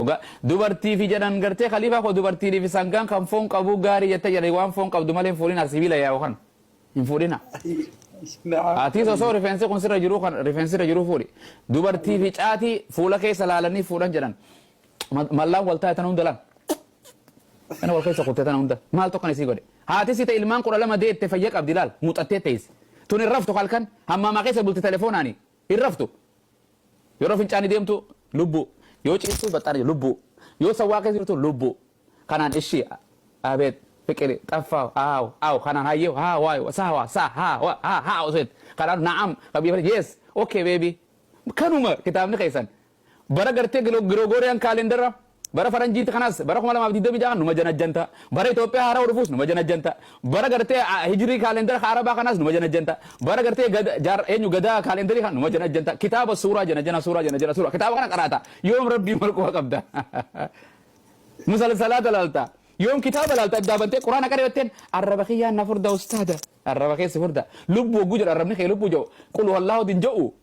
Dhugaa dubartii fi jedhan gartee khaliifaa koo dubartiidhi fi sangaan kan foon qabuu gaarii jette jedhan waan foon qabdu malee hin fuudhina sibiila yaa'u kan hin fuudhina. Na'am. Atiis osoo rifeensi kun sirra jiruu kan rifeensi irra jiruu fuudhi. Dubartii fi caatii fuula keessa laalanii fuudhan jedhan. Mallaan wal taa'e tana hunda laal. Kana wal keessa kuttee tana hunda maal tokkan isii godhe. Haati si ta'e ilmaan 12 deette fayya qabdi laal muuxattee teessi. Tun hin raftu halkan hammaamaa keessa bulti telefonaani hin raftu. Yeroo fincaani deemtu lubbuu. Yoo ciiftu baxxaana lubbuu. Yoo sawwaa keessa jirtu lubbuu. Kanaan ishi abeet fiqiri xaffaaw aaw aaw kanaan hayyee haa waay saa waa saa haa wa haa haa osoo jette. Kanaan na'am kan biyya yes okay baby. Kanuma kitaabni keessan. Bara gartee Gregorian calendar bara faranjiiti kanas bara 2026 numa janajjanta. Bara Itoophiyaa haaraa dhufuus numa janajjanta. Bara gartee hijirii calendar ka Arabaa kanaas numa janajjanta. Bara gartee gada jaar eenyu gadaa kaalendarii kan numa janajjanta. Kitaaba suuraa janajjana suuraa janajjana suuraa kitaaba kana qaraata. Yoom rabbii mal quba qabda. Musalsalaata laalta. Yoom kitaaba laalta addaa bantee quraana qaree jetteen arraba kiyyaan na furda ustaada. Arraba keessa furda. Lubbuu hogguu jedhu arrabni kee lubbuu jedhu qul huwallahu hin jedhu.